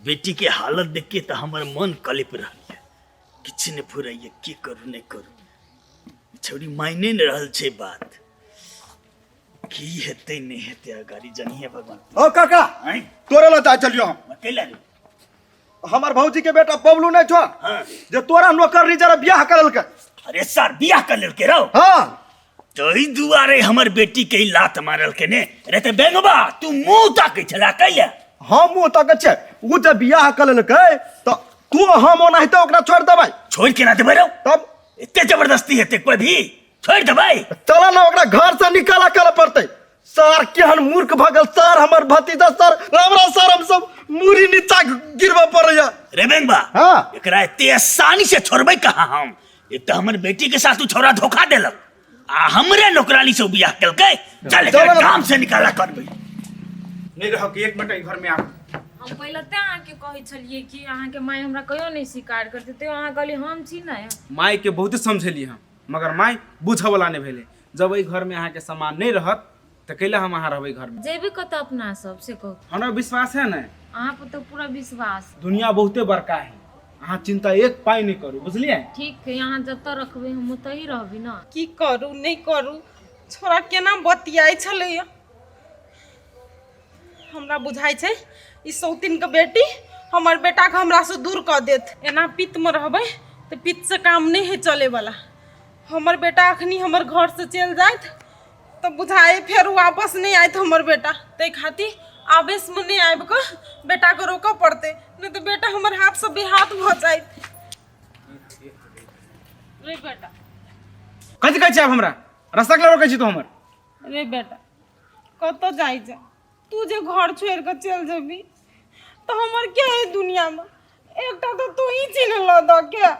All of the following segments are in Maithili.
बेटी के हालत देख के तऽ हमर मन कलपि रहल यऽ। किछु नहि फुराइए, की करू नहि करू। छौड़ी मायने नहि रहल छै बात। की हेतै नहि हेतै अगाड़ी जनिहे भगवान। ओ काका, आँय? तोरे लऽ जाइ छलियौ हम। कैला रे? हमर भौजी के बेटा बबलू नहीं छो जे तोरा नौकरनी जरा बियाह करलकै। अरे सर, बियाह कर लेलकै रौ? हाँ। तो ई दुआरे हमर बेटी के ई लात मारल के ने रे। ते बेंगबा, तू मुंह ताकै छला कैला? हम मुंह ताकै छै? उ जे बियाह कर लेलकै तऽ तू हम ओनाहिते ओकरा छोड़ि देबै? छोड़ि केना देबै रौ? तब एते जबरदस्ती हेतै कोई भी छोड़ि देबै? चल ना, ओकरा घर से निकाला करे पड़तै। सर केहन मूर्ख भऽ गेल सर हमर भतीजा सर। हमरा सर हम सब मूड़ी नीचा गिरबऽ पड़ैया। रे बेंगबा, हाँ। एकरा एते आसानी से छोड़बै कहाँ हम? एक तऽ हमर बेटी के साथ उ छोरा धोखा देलक आ हमरे नौकरानी से उ बियाह केलकै। चल, एकरा चल ना। काम से निकाला करबै। नहीं रहो कि एक मिनट ई घर में आप। हम पहिले तें अहाँके कहै छलियै कि अहाँके माय हमरा कहियो नहि स्वीकार करतै, तैयो अहाँ कहलियै हम छी ने। माय के बहुते समझेली हम, मगर माय बुझऽ वाला नहि भेलै। जब एहि घर में अहाँके सामान नहीं रहत तऽ कैला हम अहाँ रहबै घर में? जेबी कतऽ अपना सब से कहू? हमरा विश्वास है ने? अहाँ पर तऽ पूरा विश्वास। दुनिया बहुते बड़का है, अहाँ चिंता एक पाई नहीं करू, बुझलियै? ठीक है, अहाँ जतऽ रखबै हम ओतऽ ही रहबै ने। की करू नहि करू, छोरा केना बतियाइ छलैया। हमरा बुझाइ छै ई सौतिनके बेटी हमर बेटाके हमरासँ दूर कऽ देत। एना पित्तमे रहबै तऽ पित्तसँ काम नहि हइ चलैवला। हमर बेटा अखनी हमर घरसँ चलि जाइत तऽ बुझाइ फेर वापस नहि आयत हमर बेटा। ताहि खातिर आवेशमे नहि आबि कऽ बेटाके रोकऽ पड़तै, नहि तऽ बेटा हमर हाथसँ बेहाथ भऽ जाइत। रे बेटा। कथी कहै छी? आब हमरा रास्ता के रोकै छी तू हमर? रे बेटा, कतऽ जाइ छै तू? जे घर छोड़ि कऽ चलि जेबही तऽ हमर के है दुनियामे? एकटा तऽ तू ही चिन्हल दऽ के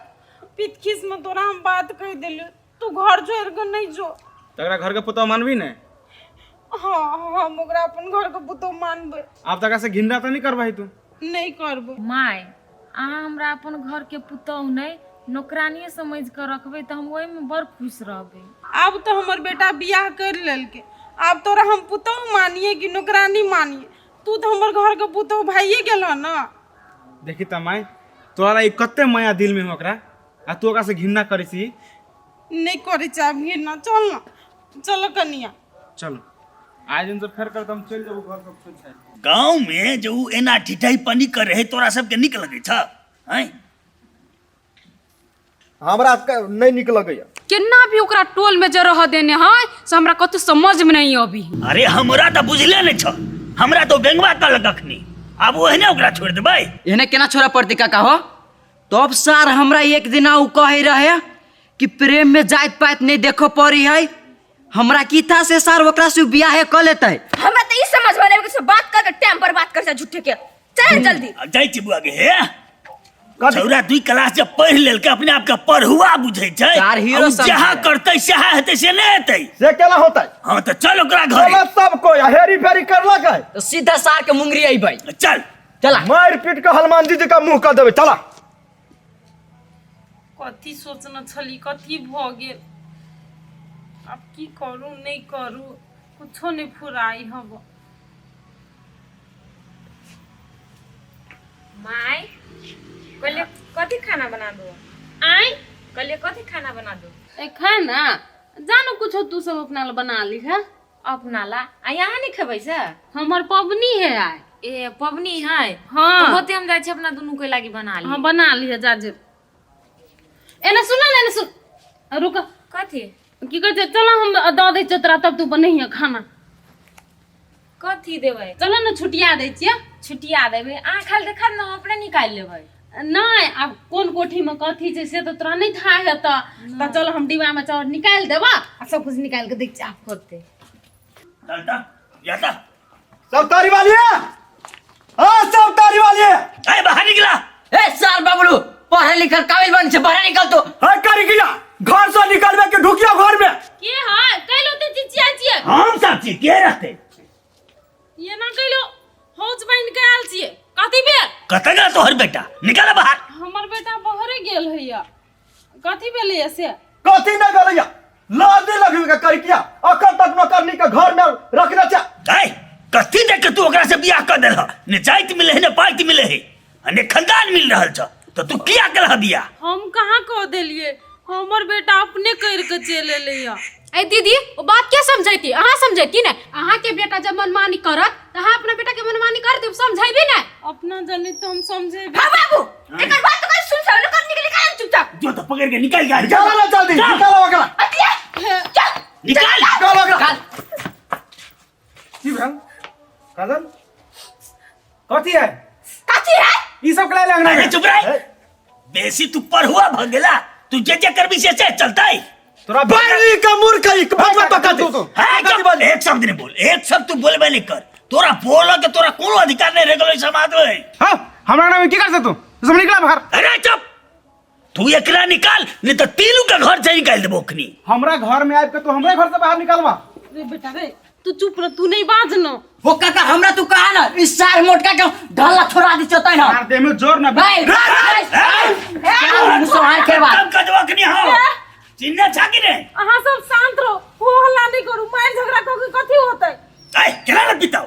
पितखिसमे तोरा हम बात कहि देलियौ, तू घर छोड़ि कऽ नहि जो। तकरा घर के पुतोह मानबी ने? हाँ, हम ओकरा अपन घरके पुतोह मानबै। आब तकरा से घिनरा तऽ नहीं करबही तू? नहि करबै। माय, अहाँ हमरा अपन घरके पुतोहु नहि, नौकरानिए समझि कऽ रखबै तऽ हम ओहिमे बड़ खुश रहबै। आब तऽ हमर बेटा बियाह करि लेलकै, आब तोरा हम पुतोह मानिए कि नौकरानी मानिए? तू तऽ हमर घरके पुतोह भाइए गेलह ने। देखी तऽ माय, तोरा ई कते माया दिल में हो ओकरा, आ तू ओकरा से घृणा करै छी। नहि करै छै आब घृणा। चल ने, चल कनिया। चलो, आज दिन से फेर कर हम चलि जेबो घर सब छोड़ि छाड़ि। गाँव में जे उ एना ढिठाई पनी कर रहे, तोरा सबके नीक लगै छ? हैं? हमरा नहीं निक लगैया। केना भी ओकरा टोल में जे रह देने है से हमरा कतौ समझ में नहीं अभी। अरे हमरा तऽ बुझले नहि छ। हमरा तो बेंगवा कहलक अखनी। आब ओहने ओकरा छोड़ि देबै? एहने केना छोड़ऽ पड़तै काका हो? तब सर हमरा एक दिना उ कहे रहे कि प्रेम में जात पात नहीं देखो पड़ी है। हमरा की था से सर ओकरा से बियाहे कऽ लेतै। हमरा तऽ ई समझ में नहीं आबै, बात कर के टाइम पर बात कर जा झूठे के। चल जल्दी। आ जाइ छी बुआ के। हे छौरा दुई क्लास जब पढ़ि लेलकै, अपने आप के पढ़ुआ बुझै छै। चार हीरो आ उ समझै। जहाँ करतै सएह हेतै, से नहि हेतै। से केना होतै? हाँ तऽ चल ओकरा घरे। चलो सब कोई, आ हेरी फेरी करलक है। तो सीधा सार के मुंगरी अइबै। चल। चला। मारि पीट के हनुमान जी का मुंह कर देबै, चला। कथी सोचने छली, कथी भऽ गेल? आब की करू नहि करू, कुछो नहि फुराइ हब। माय, कहलिए कथी खाना बना दो? आय? कहलिए कथी खाना बना दो? ए खाना जानो कुछो तू सब अपना ला बना ली है। अपना ला? आ यहाँ नहीं खेबै से? हमर पबनी है आय। ए पबनी है? हाँ। तो होते हम जाइ छी, अपना दुनू के लागी बना ली। हाँ, बना ली है, जा जे। एने सुन ने, एने सुन, रुक। कथी? की कहै छै, चल हम दऽ दै छियौ तोरा, तब तू बनैहे खाना। कथी देबै? चल ने, छुटिया दै छियै। छुटिया देबै? अहाँ खाली देखा ने, हम अपने निकालि लेबै। नहि, आब कोन कोठीमे कथी छै से तऽ तोरा नहि था हेतऽ। तऽ चल, हम डिब्बामे चाउर निकालि देबऽ आ सब कुछ निकालि कऽ दै छियै। आब होतै। चल तऽ या तऽ। सब तारी वाली है, हाँ सब तारी वाली है। ए बाहर निकला। ए सार बबलू पढ़े लिखल काबिल बन छै, बाहर निकल तू। है करी गया घर से निकलबे के ढुकिया घर में। के है कैलो ते चिचिया छियै? हम सब छी, के रहतै? ये ना कैलो हौज बनि के आयल छियै, कथी भेल? कतऽ गेल तोहर बेटा? निकल बाहर। हमर बेटा बहरे गेल हैया। कथी भेलैया से? कथी नहीं गलैया? लाज नहीं लगी के करी किया अखन तक नौकरनी के घर में रखने छै। ए कथी देख के तू ओकरा से बियाह कर देलह? ने जाइत मिले है ने पाइत मिले है। आ ने खानदान मिल रहल छ तऽ तू किया केलह बियाह? हम कहाँ कह देलिए, हमर बेटा अपने कर के चलि एलै या। ए दीदी, ओ बात के समझैती? अहाँ समझैती ने? अहाँ के बेटा जब मनमानी करत त अहाँ अपना बेटा के मनमानी कर देब, समझैबी ने? अपना जाने तो हम समझेबे। हाँ बाबू, एकर बात तो सुन सब लोग निकल निकाल चुपचाप। जो तो पकड़ के निकाल जा। चलो ना जल्दी निकालो ओकरा। अतिया चल निकाल। निकालो ओकरा। की भेल काजल? कथी है? कथी है? ई सब कला अंगना अरे में। चुप रह, बेसी तू पढ़ुआ भ गेला, तू जे जे करबी से से चलतै। तोरा बारी का मूर्ख है भगवा तो कथी तू- तू- है चुप, एक शब्द नहीं बोल, एक शब्द तू बोलबे नहीं कर। तोरा बोल के तोरा कोनो अधिकार नहीं रह गेलो ई समाज में। हाँ, हमरा अंगना में की कर तू? तू सब निकला बाहर। अरे चुप, तू एकरा निकाल नहीं तो तीनू के घर से निकाल देबो अखनी। हमरा घर में आबि के तू हमरे घर से बाहर निकालबा? रे बेटा रे, तू चुप रह, तू नहीं बाज न। ओ काका, हमरा तू कहा ना इस सार मोटका के ढल्ला छोड़ा दी चतै ना। यार देह में जोर ना। भाई मुसलमान के बात खत्म कर देबो अखनी। हाँ चिन्ह छा कि नहीं? अहाँ सब शांत रहो, हो हल्ला नहीं करू, मार झगड़ा कऽ के कथी होतै? ऐ केना ने पिताओ?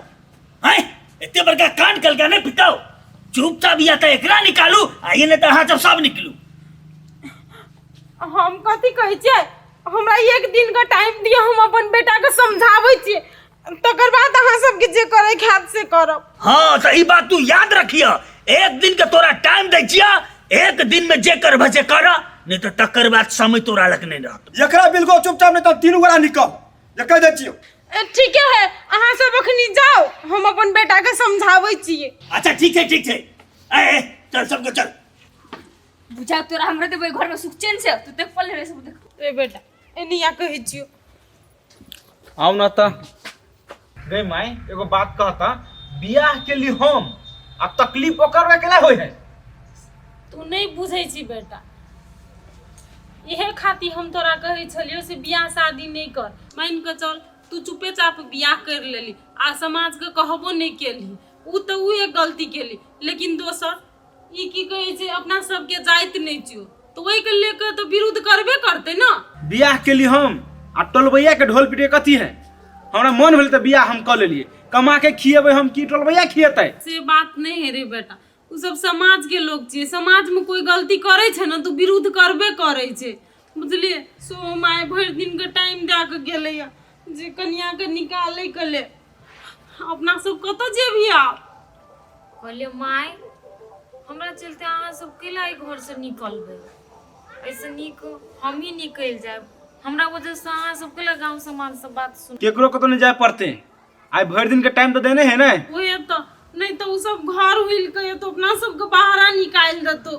ऐ एते बड़का कांड कलका ने पिताओ? चुपचाप या त एकरा निकालू आ ये ने त अहाँ सब सब निकलू। हम कथी कहै छियै, हमरा एक दिन के टाइम दिअ, हम अपन बेटा के समझाबै छियै, तकर बाद अहाँ सबके जे करे के हैत से करब। हाँ त ई बात तू याद रखिय, एक दिन के तोरा टाइम दै छिया, एक दिन में जे करबे से कर, नहीं तो तकर बाद समय तोरा लग नहीं रहत। एकरा बिल्कुल चुपचाप नहीं तो तीनू गोरा निकल जे कह दै छियौ। ठीके है, अहाँ सब अखनी जाओ, हम अपन बेटा के समझाबै छियै। अच्छा ठीक छै, ठीक छै, ए ए, चल सबके चल। बुझा तोरा हमरा देबै घर में सुख चैन से तू देख पल रे सब देख। रे बेटा एनिया कहै छियौ। आउ न त गई माई, एगो बात कहता, बियाह के लिए हम आ तकलीफ ओकर अकेला होय है। तू नहीं बुझै छी बेटा, इहे खातिर हम तोरा कहै छलियौ से बियाह शादी नहीं कर। मान के चल तू चुपे चाप बियाह कर लेली आ समाज के कहबो नहीं केली, उ तऽ उ एक गलती केली, लेकिन दोसर ई की कहै छै अपना सबके जाति नहीं छियौ तऽ ओहिके लेके तऽ विरोध करबे करतै ना। बियाह के लिए हम आ टोलबैया के ढोल पीटे कथी है? हमरा मन भेल तऽ बियाह हम कऽ लेलियै, कमा के खिएबै हम की टोलबैया खिएतै? से बात नहीं है रे बेटा, उ सब समाज के लोग छियै, समाज में कोई गलती करै छै ने तऽ विरोध करबे करै छै, बुझलियै? सो my भरि दिन के टाइम दए के गेलैया जे कनिया के निकालै के लेल, अपना सब कतऽ जेबही आब? कहलियै माय, हमरा चलते अहाँ सब कैला एहि घरसँ निकलबै? एहिसँ नीक हमही निकलि जायब, हमरा वजहसँ अहाँ सब कैला गाँव समाज सब बात सुन। केकरो कतौ नहीं जाय पड़ते, आइ भरि दिन के टाइम तऽ देने है ने। उहे तऽ नहीं तऽ उ सब घर हुइल के तो अपना सबके बाहरा निकालि देतो,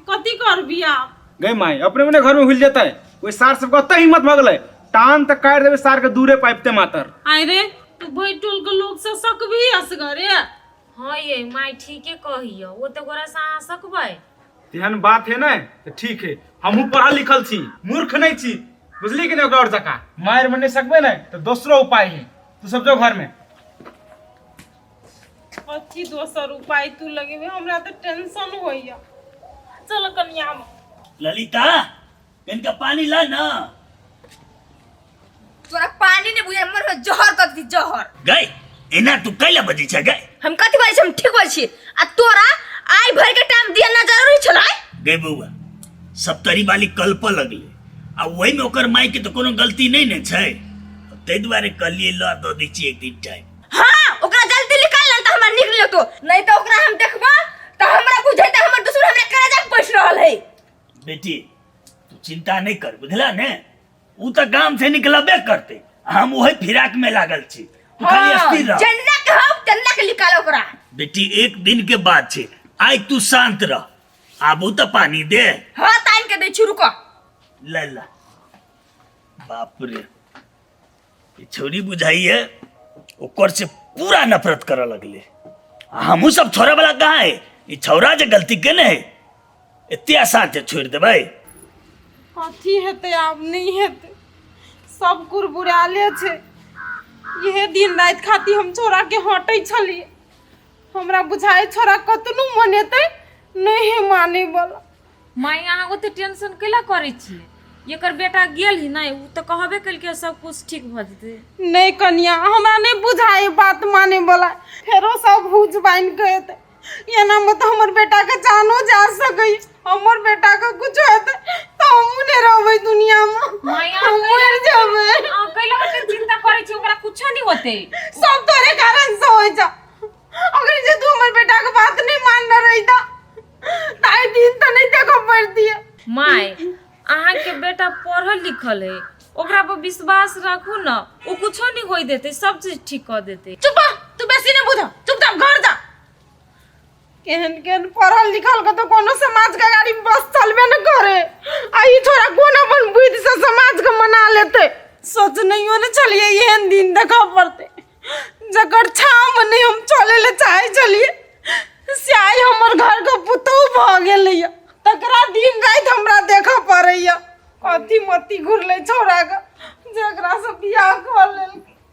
कथी करबी आब? गई माई, अपने मने घर में हुइल जेतै, ओहि सार सबके ओते हिम्मत भऽ गेलै, टान तऽ काटि देबै सार के दूरे पाइपते मातर। आइ रे तू भरि टोल के लोग से सकबी असगरे? हाँ ये माय ठीके कहियो, ओ तऽ गोरा से अहाँ सकबै। तेहन बात है ने तऽ ठीक है, हमहूँ पढ़ल लिखल छी, मूर्ख नहीं छी, बुझली कि नहीं? ओकरा और जकाँ मारि में नहीं सकबै ने तऽ दोसरो उपाय है, तू सब जो घर में। कथी दोसर उपाय तू लगेबे? हमरा तऽ टेंशन होइया। चल कनिया। ललिता, कनिका पानी ला ना। तोरा पानी नहीं बुझाय, मर जहर कर दी जहर। गई एना तू कैला बजै छै गई? हम कथी बाजै छी, हम ठीक बाजै छी। आ तोरा आइ भर के टाइम दिया ना जरूरी छलै? गई बौआ, सप्तरी वाली कल्प लगले आ ओहिमे ओकर माय के तऽ कोनो गलती नहीं ने छै, ताहि दुआरे कहलियै ल दऽ दै छी एक दिन टाइम। हाँ ओकरा जल्दी निकाल ले त हमरा निकल तो, नहीं तो ओकरा हम देखबा त हमरा बुझैत हमर दुश्मन हमरा करेजा पे बैठ रहल है। बेटी तू चिंता नहीं कर, बुझला ने? उ तऽ गाम से निकलबे करते, हम वही फिराक में लागल छी, तू खाली स्थिर रह। जन्ना के हो तन्ना के निकाल ओकरा। बेटी एक दिन के बात छै, आइ तू शांत रह, आबू तऽ पानी दे। हाँ तान के दै छी, रुको। ले ला। बाप रे, ई छौरी बुझाइए ओकर से पूरा नफरत करऽ लगले। आ हमहूँ सब छोड़े वाला कहाँ है? ई छौरा जे गलती केने है एते आसान छै छोड़ि देबै? कथी हेतै आब? नहीं हेतै, सब कुरबुराले छै। इहे दिन राति खातिर हम छोरा के हटै छलियै, हमरा बुझाइ छोरा कतनो मनेतै नहीं है माने वाला। माय अहाँ ओते टेंशन कैला करै छियै? एकर बेटा गेल ही नहि, ओ तऽ कहबे केलकै सब कुछ ठीक भऽ जेतै। नहीं कनिया, हमरा नहीं बुझाइ बात माने वाला, फेरो सब भूज बान्हि के एतै। एना में तो हमर बेटा के जानो जा सकै हमर बेटा के कुछ हेतै तऽ हमहूँ नहि रहबै दुनिया में माया, हम मरि जेबै। अहाँ कैला ओते चिंता करै छी, ओकरा कुछो नहीं होते। सब तोरे कारण से होइ छ। अगर जे तू हमर बेटा के बात नहीं मानने रही त आइ दिन तऽ नहीं देखऽ पड़तियै। माय, अहाँके बेटा पढ़ल लिखल है, ओकरा पर विश्वास राखू न, ओ कुछो नहीं होई देते, सब चीज ठीक कऽ देते। चुप रह, तू बेसी नहीं बुझ, चुपचाप घर जा। केहन केहन पढ़ल लिखल के तो कोनो समाज के गाड़ी में बस चलबे न करे, आ ई छोरा कोन अपन बुद्धि से समाज के मना लेते। सोच नहियो ने छलियै एहन दिन देखऽ पड़तै, जकर छाँव में नहीं हम चले ले चाहे छलियै से आइ हमर घर के पुतोहु भऽ गेलैया, तकरा दिन राति हमरा देखऽ पड़ैया। कथी मती घुरलै छौड़ा के जेकरा से बियाह कऽ लेलकै।